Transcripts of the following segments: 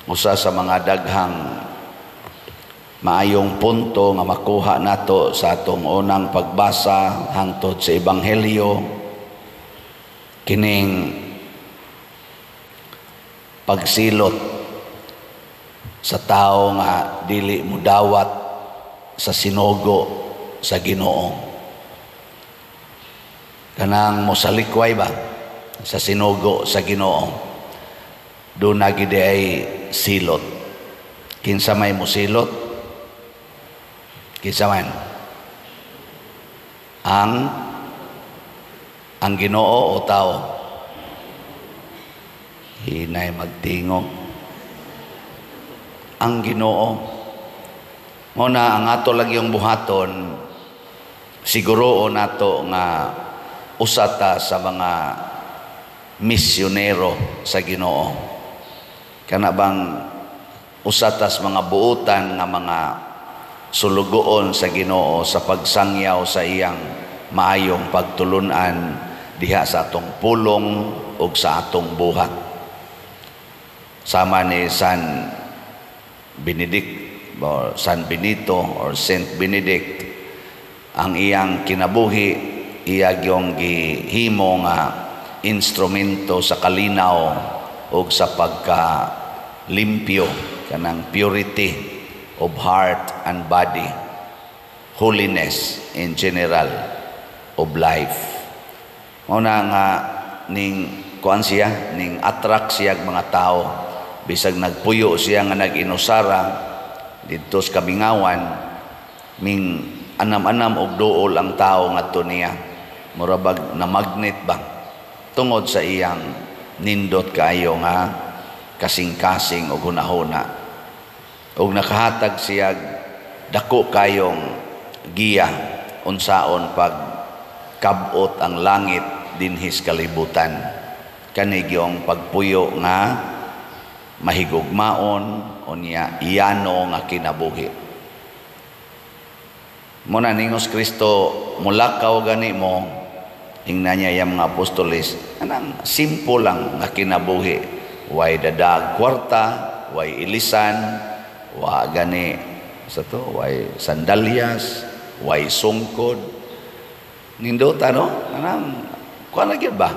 Usa sa mga daghang maayong punto nga makuha nato sa atong unang pagbasa hangtod sa Ebanghelyo, kining pagsilot sa tao nga dili mudawat sa sinugo sa Ginoo. Kanang mosalikway ba sa sinugo sa Ginoo, duna gid ay silot. Kinsa may mosilot? Kinsa man? Ang Ginoo o tao? Hinay magtingog. Ang Ginoo. Mao na ang ato lagi yung buhaton, siguro nato nga usa ta sa mga misyonero sa Ginoo. Kana bang usa ta sa mga buutan nga mga sulugoon sa Ginoo sa pagsangyaw sa iyang maayong pagtulunan diha sa atong pulong ug sa atong buhat. Sama ni San Benedict or San Benito or Saint Benedict, ang iyang kinabuhi iya gyong gihimo nga instrumento sa kalinaw ug sa pagka limpyo, kanang purity of heart and body, holiness in general of life. Mao na nga ning kuan siya, ning attract siya mga tao, bisag nagpuyo siya nga nag-inusara didto sa kamingawan, ming anam-anam og duol ang tao ngadto niya, mura bag na magnet ba, tungod sa iyang nindot kaayo nga kasing-kasing og hunahuna, ug nakahatag siya dako kayong giya unsaon pag kabot ang langit dinhis kalibutan, kani gyong pagpuyo nga mahigugmaon unya iyano nga kinabuhi. Muna ningos Kristo, "Mulakaw gani mo." Ingna niya iyang mga apostoles, anang simple lang nga kinabuhi, way dadag kwarta, way ilisan, wa gani sa to, way sandalyas, way sungkod. Nindota, no? Anang kuan na gyud ba,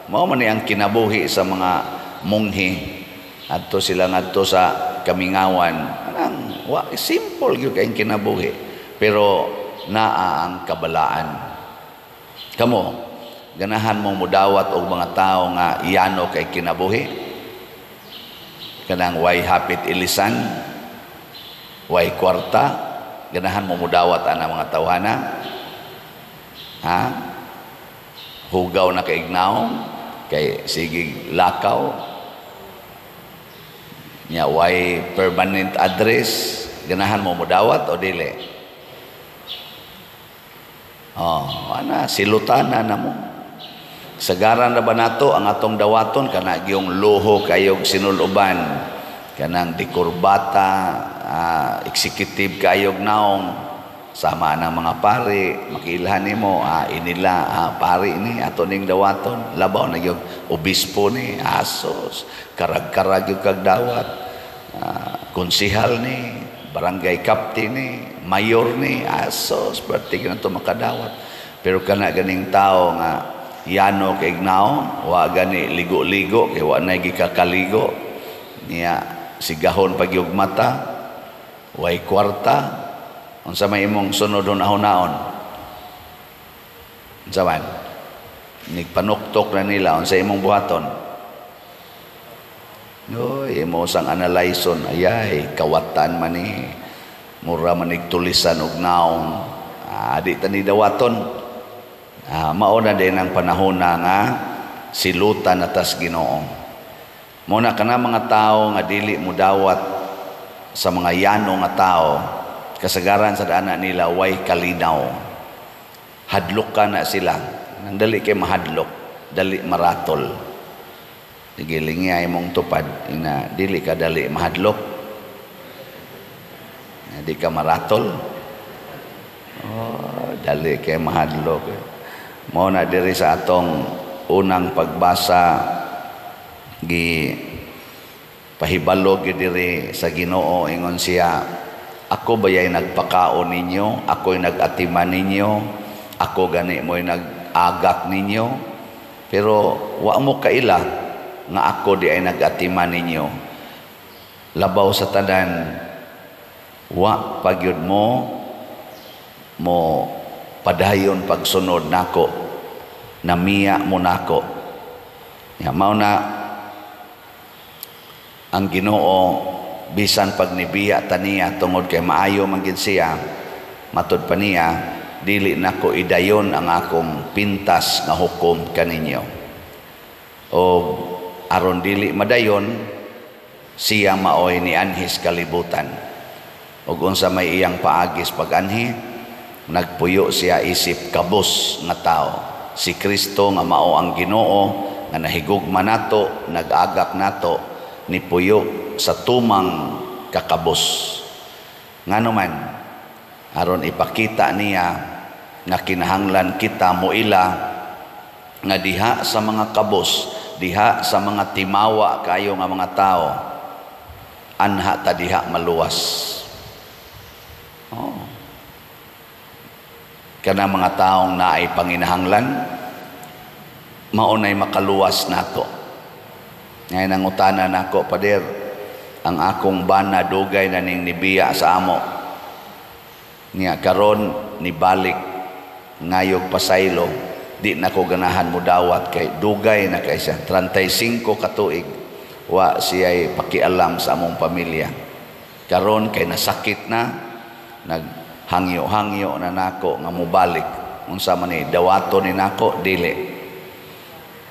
mao man ni ang kinabuhi sa mga monghe. Adto sila ngadto sa kamingawan, anang wa, simple gyud kay kinabuhi, pero naa ang kabalaan. Kamo, ganahan mong mudawat og mga tao nga iyano kay kinabuhi, kanang way hapit ilisan, way kwarta? Ganahan mo mudawat ana mga tawhana? Ha, hugaw na kay ignaw kay sige lakaw nya, way permanent address, ganahan mo mudawat o dili? Oh, ana silutana na mo. Sagaran na ba nato ang atong dawaton kana gyung luho kayog sinuluban, kanang dikurbata, executive kayog naong, sama ng mga pari, makilhan nimo, inila, pari ni ato ning dawaton, labaw na gyud obispo ni, asos karag-karag gyud kag dawat, konsihal ni, barangay captain ni, mayor ni, asos perti na to makadawat. Pero kana ganing tao nga yano kay ignaw, wa gani ligo-ligo kay wa nay gikakaligo niya, sigahon pagyug mata, way kwarta, unsa may imong sunod hunahunaon? Unsa man nigpanuktok na nila, unsa imong buhaton? Oy, imo sang analyson, ayay kawatan man ni, mura man tulisan og naong, di ta ni dawaton. Mao na din ang panahon na nga silutan na tas Ginoo. Mao na kana mga tao nga dili mudawat sa mga yano nga tao, kasagaran sa dana nila way kalinaw. Hadlok ka na sila. Nang dali kay mahadlok, dali maratol. Sige, lingi mong tupad, ina dili ka dali mahadlok. Di ka maratol. Oh, dali kay mahadlok. Mao na diri sa atong unang pagbasa gi Pahibalo gyud diri sa Ginoo, ingon siya, "Ako bayay nagpakaon ninyo, ako'y nag-atiman ninyo, ako gani mo'y nag-agak ninyo, pero wa mo kaila nga ako di ay nag-atiman ninyo. Labaw sa tanan, wa pagyud mo mo padayon pagsunod nako, namiya mo nako." Ya, mao na ang Ginoo, bisan pag nibiya ta niya, tungod kay maayo man gid siya, matud pa niya, "Dili nako idayon ang akong pintas nga hukom kaninyo." O aron dili madayon siya, maoy nianhis kalibutan. Ug unsa may iyang paagis pag-anhi? Nagpuyo siya isip kabus nga tao. Si Kristo nga mao ang Ginoo nga nahigugma nato, nag-agak nato, nipuyo sa tumang kakabos. Ngano man? Aron ipakita niya nga kinahanglan kita moila nga diha sa mga kabos, diha sa mga timawa kayo nga mga tao, anha ta diha maluwas. Oh. Kana mga taong naay panginahanglan, mao nay makaluwas nato. Ngayon ang utana nako, "Pader, ang akong bana dugay na ning nibiya sa amo. Niya karon nibalik ngayog pasaylo, di na ko ganahan mo dawat kay dugay na kay siya, 35 katuig wa siya'y pakialam sa among pamilya. Karon kay nasakit na, naghangyo-hangyo na nako nga mobalik. Unsa man ni, dawato ni nako, dili?"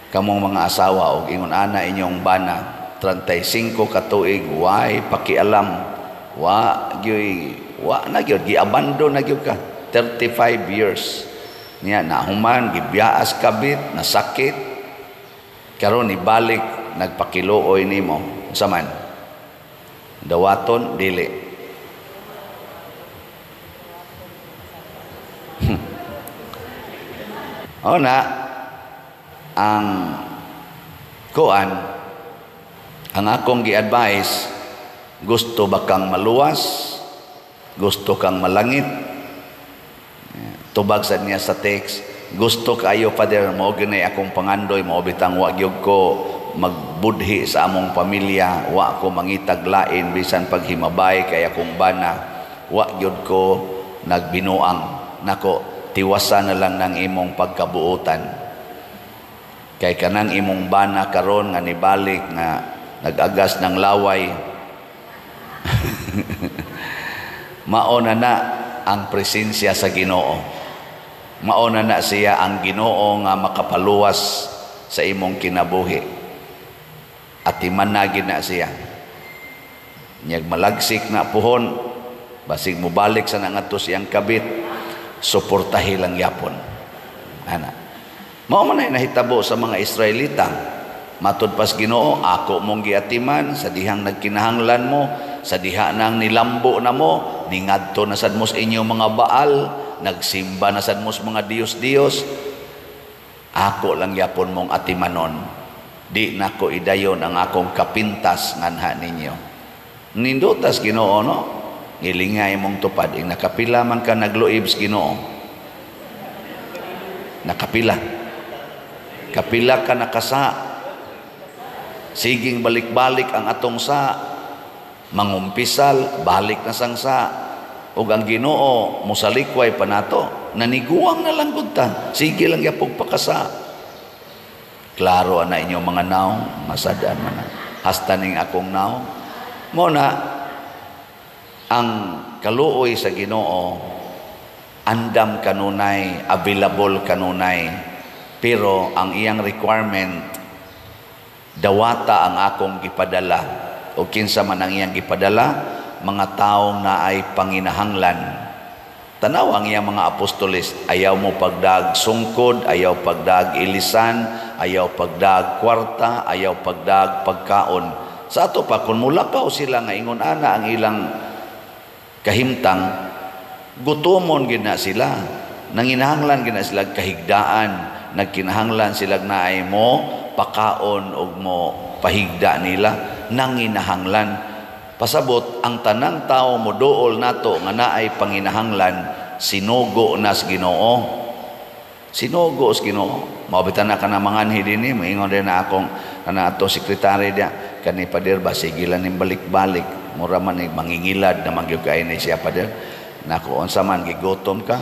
Kamong mga asawa og ingon ana inyong bana, 35 katuig way pakialam, wa gyoy, wa na gyud, giabandon na gyud ka 35 years niya, nahuman gibiyaas kabit, nasakit, karon ibalik, nagpakiluoy nimo, unsa man, dawaton, dili? O na ang kuan, ang akong gi-advise, gusto ba kang maluwas? Gusto kang malangit? Tubag sa niya sa text, "Gusto kayo, Father, mao gyud akong pangandoy, mao bitang wa gyud ko magbudhi sa among pamilya, wa ko mangitag lain bisan paghimabay kay akong bana, wa gyud ko nagbinuang." Nako, tiwasan na lang ng imong pagkabuotan. Kay kanang imong bana karon nga nibalik nga nag-agas ng laway, mao na na ang presensya sa Ginoo. Mao na na siya ang Ginoo nga makapaluwas sa imong kinabuhi. Atiman na gid na siya. Nyag malagsik na puhon, basig mobalik sa nangadto siyang kabit, suportahi lang yapon. Ana. Mao man ay nahitabo sa mga Israelita. Matud pas Ginoo, "Ako mong giatiman sa dihang nagkinahanglan mo, sa diha nang nilambo na mo, ningadto na sad mo sa inyong mga Baal, nagsimba na sad mo sa mga diyos-diyos. Ako lang yapon mong atimanon. Di nako idayon ang akong kapintas nganha ninyo." Nindutas Ginoo, no? Ngilingay mong tupad. Ing nakapila man ka nagluib sa Ginoo. Nakapila. Kapila ka nakasa. Siging balik-balik ang atong sa. Mangumpisal, balik na sang sa. Ug ang Ginoo mosalikway pa nato. Naniguang na lang gud ta. Sige lang yapog pakasa. Klaro ana inyong mga naong, masadaan man na. Hasta ning akong naong. Mo na ang kaluoy sa Ginoo, andam kanunay, available kanunay. Pero ang iyang requirement, dawata ang akong gipadala. O kinsa man ang iyang gipadala, mga taong naay panginahanglan. Tanaw ang iyang mga apostoles, ayaw mo pagdag sungkod, ayaw pagdag ilisan, ayaw pagdag kwarta, ayaw pagdag pagkaon. Sa ato pa, kung mulakaw sila nga ingon ana ang ilang kahimtang, gutomon gid na sila. Nanginahanglan gid na sila kahigdaan, nagkinahanglan sila naay mo pakaon og mo pahigda nila. nanginahanglan. Pasabot ang tanang tao moduol nato nga naay panginahanglan, sinugo nas Ginoo. Sinugo sa Ginoo. Mao bitan na kana manganhi dinhi, moingon din na akong kana ato sekretary dia kani pader ba, sige lang ning balik-balik, mura man ni mangingilad na magyud kay ni siya, pader. Nako, unsa man, gigutom ka,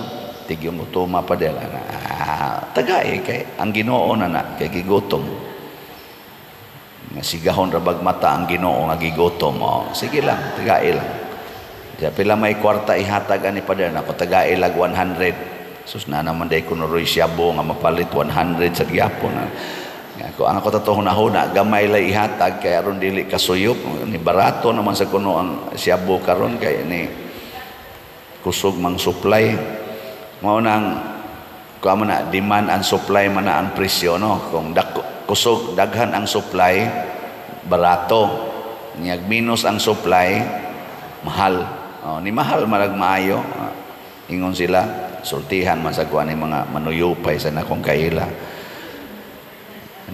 tigyong gutoma, pader. Ah, tagay kay ang Ginoo na na kay gigutom nga sigahon ra bag mata ang Ginoo nga gigutom. Oh, sige lang, tagay lang. Diya, pila may kwarta ihatag ani, pader? Nako, tagay lag 100. Sus, na naman day kuno roy siyabo nga mapalit 100 sa gyapon. Nga ko ang ako tato hunahuna, gamay lay ihatag kay aron dili kasuyop ni barato naman sa kuno ang siyabo karon kay ni kusog mang supply. Mao nang kuha mo na, demand and supply man na ang presyo, no? Kung kusog daghan ang supply, barato. Nyag minus ang supply, mahal. Oh, ni mahal marag maayo. Ah, ingon sila, sultihan man sa kuha ni mga manuyupay sa nakong kaila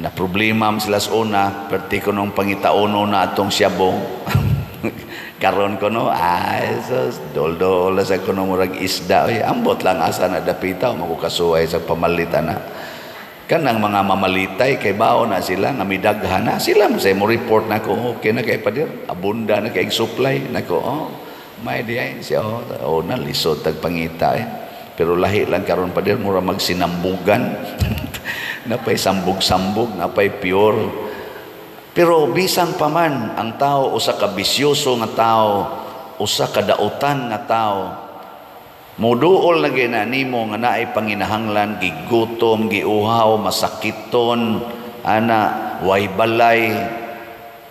na problema man sila sa una, perti ko nung pangitaono na atong siyabo. Karon ko no, ay sus, dol-dol sa kuno, murag isda. Oy, ambot lang asa na dapita makukasuway sa pamalitan na kanang mga mamalitay kay bao na sila nga midaghan na sila mo say mo report na ko, "Okay na kay pader, abunda na kay supply." Nako, oh, may di ay siya, oh, oh na lisod tag pangita eh. Pero lahi lang karon, pader, mura magsinambugan, napay sambog-sambog, napay pure. Pero bisan pa man ang tao usa ka bisyoso nga tao, usa ka dautan nga tao, muduol na gina nimo nga naay panginahanglan, gigutom, giuhaw, masakiton ana, way balay,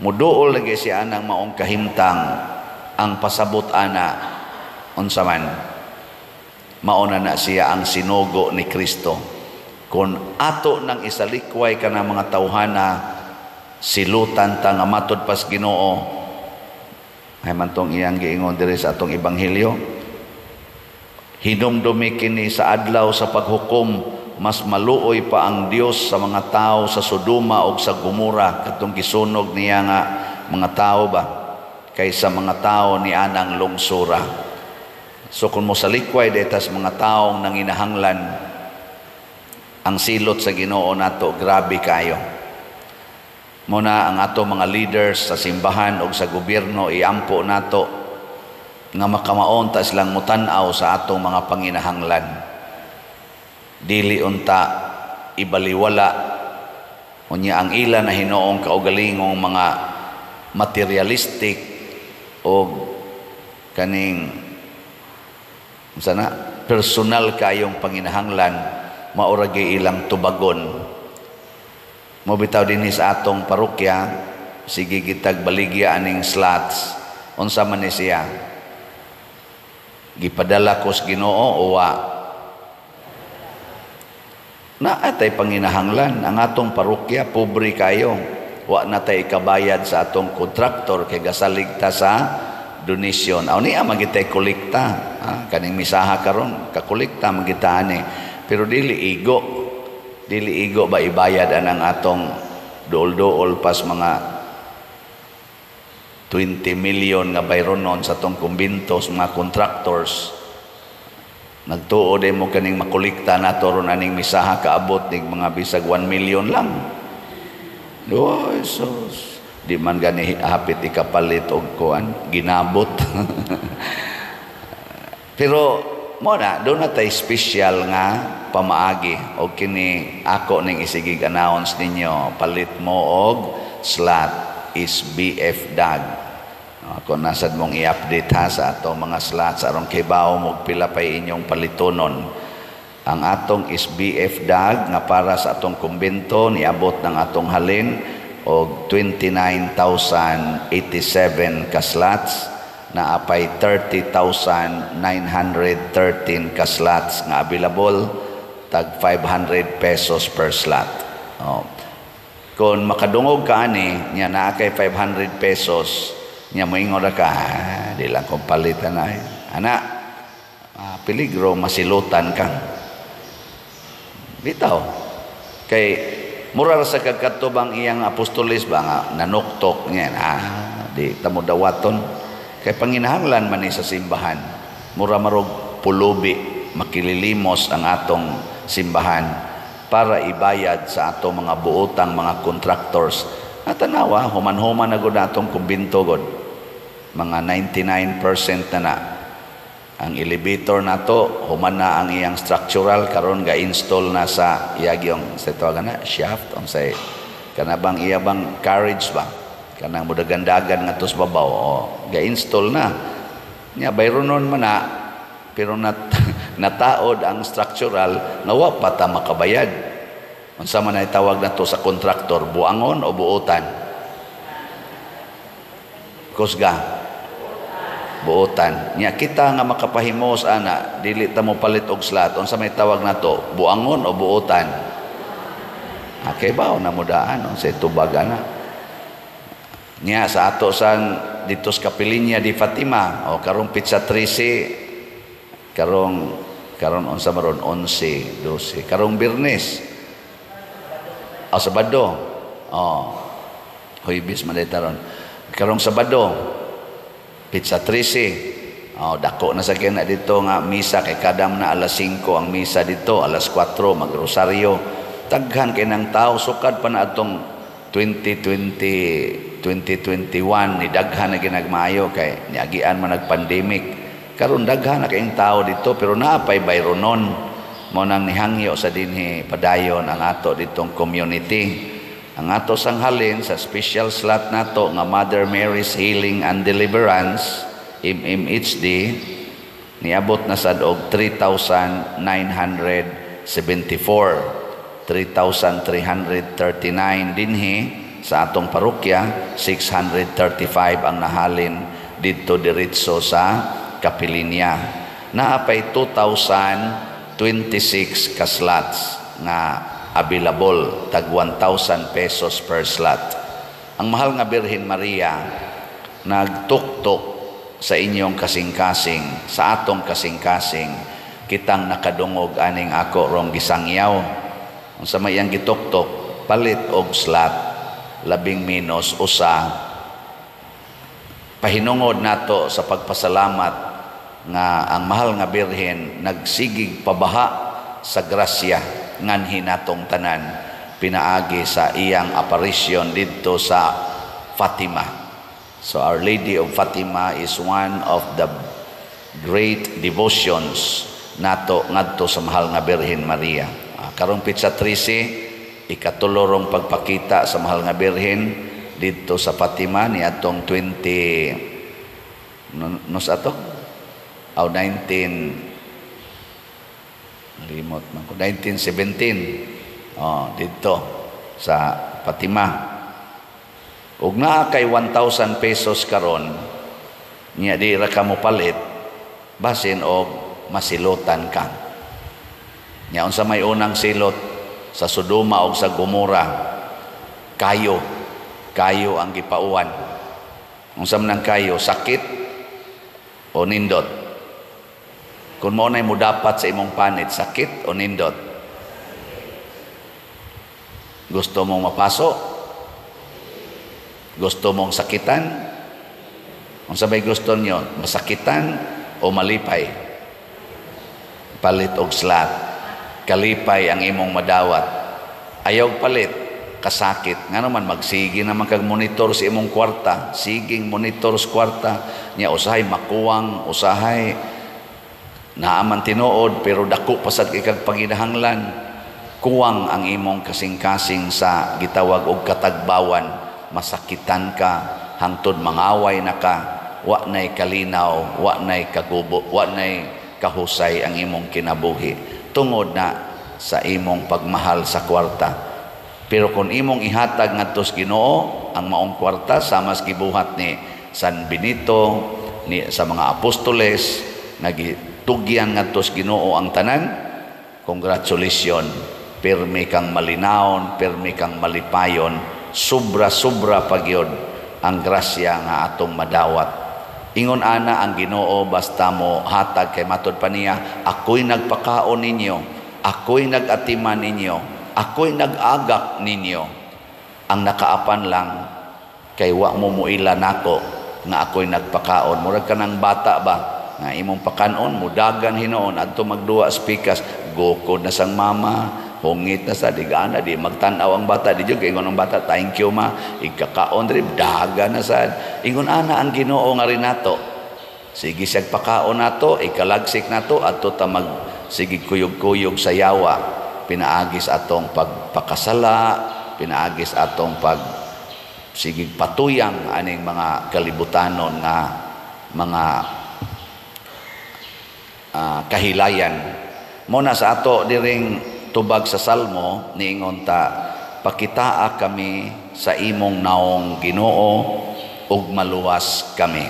muduol lagi siya anang maong kahimtang. Ang pasabot ana, unsa man, mauna na siya ang sinugo ni Kristo. Kung ato nang isalikway ka ng mga tawhana, silutan ta nga matud pas Ginoo ay man tong iyang giingon diri sa atong ebanghelyo, "Hinumdumi kini sa adlaw sa paghukom, mas maluoy pa ang Dios sa mga tao sa Sodoma ug sa Gomora," katong gisunog niya nga mga tao ba, kaysa mga tao ni anang lungsura. So kung mosalikway detas mga taong nanginahanglan, ang silot sa Ginoo nato grabe kayo. Muna ang ato mga leaders sa simbahan o sa gobyerno, iampo nato nga makamaon ta silang mutan-aw sa atong mga panginahanglan. Dili unta ibaliwala unya ang ila na hinoong kaugalingong mga materialistic o kaning sana personal kayong panginahanglan, mauragi ilang tubagon. Mo bitaw dinhi sa atong parokya, sige gitag baligya aning slots. Unsa man ni siya, gipadala ko sa Ginoo o wa na atay panginahanglan? Ang atong parokya pobre kayo, wa na tay ikabayad sa atong kontraktor kay gasalig ta sa donation. Aw niya magitay kolekta, ha? Kaning misaha karon kakolekta magita ani, pero dili igo, dili igo ba ibayad anang atong duol-duol pas mga 20 million nga bayronon sa atong kumbinto sa mga contractors. Nagtuo din mo kaning makolekta nato ron aning misaha kaabot ning mga bisag 1 million lang. Oh, sus. Di man gani hapit ikapalit og kuan, ginabot. Pero mo na do na tay special nga pamaagi og kini ako ning isigig announce ninyo, palit mo og slot is BF Dag. Ako nasad mong i-update ha sa atong mga slots aron kibaw mo pila pay inyong palitonon. Ang atong is BF Dag nga para sa atong kumbento niabot ng atong halin og 29,087 ka slots, na apay 30,913 ka slots nga available, tag 500 pesos per slot. Oh. Kung makadungog ka ani nya naa kay 500 pesos nya moingon ra ka, "Ah, di lang kong palitan na eh." Ana, peligro masilutan ka. Bitaw. Kay Mura ra sa kagkadto bang iyang apostoles ba nga nanuktok niya, di ta mo dawaton kay panginahanglan man ni sa simbahan. Mura marog pulubi, makililimos ang atong simbahan para ibayad sa atong mga buotang mga contractors. At tanawa, human-human na gud atong kumbinto god. Mga 99% na na. Ang elevator nato, human na ang iyang structural, karon ga-install na sa iyagyong sa tawagan na shaft, unsay kana bang iya bang carriage ba, kanang mudagandagan nga sa babaw, o ga-install na nya, bayronon man na, pero nataod ang structural nga wa pa ta makabayad. Unsa man ay tawag nato sa kontraktor, buangon o buotan? Kusga buotan. Nya kita nga makapahimos ana, dili ta mo palit og slot, unsa may tawag nato, buangon o buotan? Okay ba na mo daan unsa tubag ana? Nya sa ato san dito sa Kapilinya di Fatima, o karong petsa 13, karong karon unsa maron, 11, 12, karong Biyernes o Sabado, oh, Huwebes man taron, karong Sabado petsa 13, oh, dako na sa kina dito nga misa kay kada na alas 5 ang misa dito, alas 4 magrosaryo. Daghan kay nang tao sukad pa na atong 2020, 2021 ni daghan na ginagmayo kay niagian man nag-pandemic. Karon daghan na kayong tao dito, pero naapay bayronon. Mao nang nihangyo sa dinhi padayon ang ato ditong community. Ang ato sang halin sa special slot nato nga Mother Mary's Healing and Deliverance, MMHD, niabot na sad og 3,974, 3,339 dinhi sa atong parokya, 635 ang nahalin didto diretso sa Kapilinya. Naapay 2,026 ka slots nga available, tag 1,000 pesos per slot. Ang mahal nga Birhen Maria nagtuktok sa inyong kasing-kasing, sa atong kasing-kasing, kitang nakadungog aning ako rong gisangyaw. Unsa may iyang gituktok? Palit og slot, labing menos usa. Pahinungod nato sa pagpasalamat nga ang mahal nga Birhen nagsigig pabaha sa grasya nganhi natong tanan pinaagi sa iyang aparisyon didto sa Fatima. So Our Lady of Fatima is one of the great devotions nato ngadto sa mahal nga Birhen Maria. Karong petsa 13, ikatulorong pagpakita sa mahal nga Birhen didto sa Fatima ni atong 20 no, nos ato aw 19, limot man ko, 1917, oh, didto sa Fatima. Ug naa kay 1,000 pesos karon nya di ra ka mo palit, basin og masilotan ka. Nya unsa may unang silot sa Sodoma og sa Gomora? Kayo. Kayo ang gipauan. Unsa man ang kayo, sakit o nindot? Kung mao nay modapat sa imong panit, sakit o nindot? Gusto mong mapaso? Gusto mong sakitan? Unsa may gusto niyo, masakitan o malipay? Palit og slot, kalipay ang imong madawat. Ayaw palit, kasakit. Nga naman magsige naman kag monitor sa imong kwarta, siging monitor sa kwarta niya, usahay makuwang, usahay naaman tinuod, pero dako pa sad kay kag panginahanglan. Kuwang ang imong kasing-kasing sa gitawag og katagbawan. Masakitan ka hangtod mangaway na ka, wa nay kalinaw, wa nay kagubo, wa nay kahusay ang imong kinabuhi tungod na sa imong pagmahal sa kwarta. Pero kung imong ihatag ngadto sa Ginoo ang maong kwarta, sama sa gibuhat ni San Benito, ni sa mga apostoles nga gitugyan ngadto sa Ginoo ang tanan, congratulations, pirmi kang malinawon, pirmi kang malipayon, sobra-sobra pagyod ang grasya nga atong madawat. Ingon ana ang Ginoo, basta mo hatag, kay matod pa niya, ako'y nagpakaon ninyo, ako'y nagatiman ninyo. Ako'y nag-agak ninyo. Ang nakaapan lang kay wa mo muila nako nga ako'y nagpakaon. Murag ka ng bata ba nga imong pakanon, mudagan hinuon adto magduwa sa pikas, gukod na sang mama, hungit na sa digana, di magtan-aw ang bata, di jud ingon ang bata, "Thank you, ma." Igkakaon diri, dagan na sad. Ingon ana ang Ginoo nga rinato. Sige siyag pakaon nato, ikalagsik nato adto ta mag sige kuyog-kuyog sa yawa, pinaagi sa atong pagpakasala, pinaagi sa atong pag sige patuyang aning mga kalibutanon nga mga kahilayan. Mo na sa ato diring tubag sa Salmo, niingon ta, "Pakitaa kami sa imong naong, Ginoo, ug maluwas kami."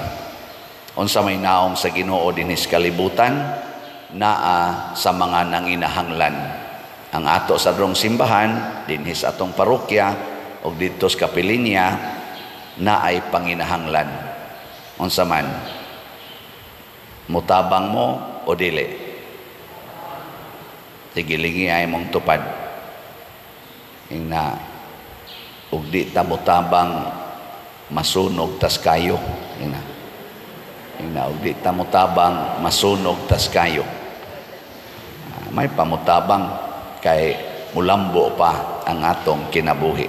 Unsa may naong sa Ginoo dinhi sa kalibutan? Naa sa mga nanginahanglan. Ang ato sa drong simbahan dinhi sa atong parokya ug didto sa kapilinya, naay panginahanglan. Unsa man, mutabang mo o dili? Sige, lingi ay mong tupad. Ingna ug di ta motabang, masunog tas kayo. Ingna, ingna ug di ta motabang, masunog tas kayo. May pamutabang kay mulambo pa ang atong kinabuhi.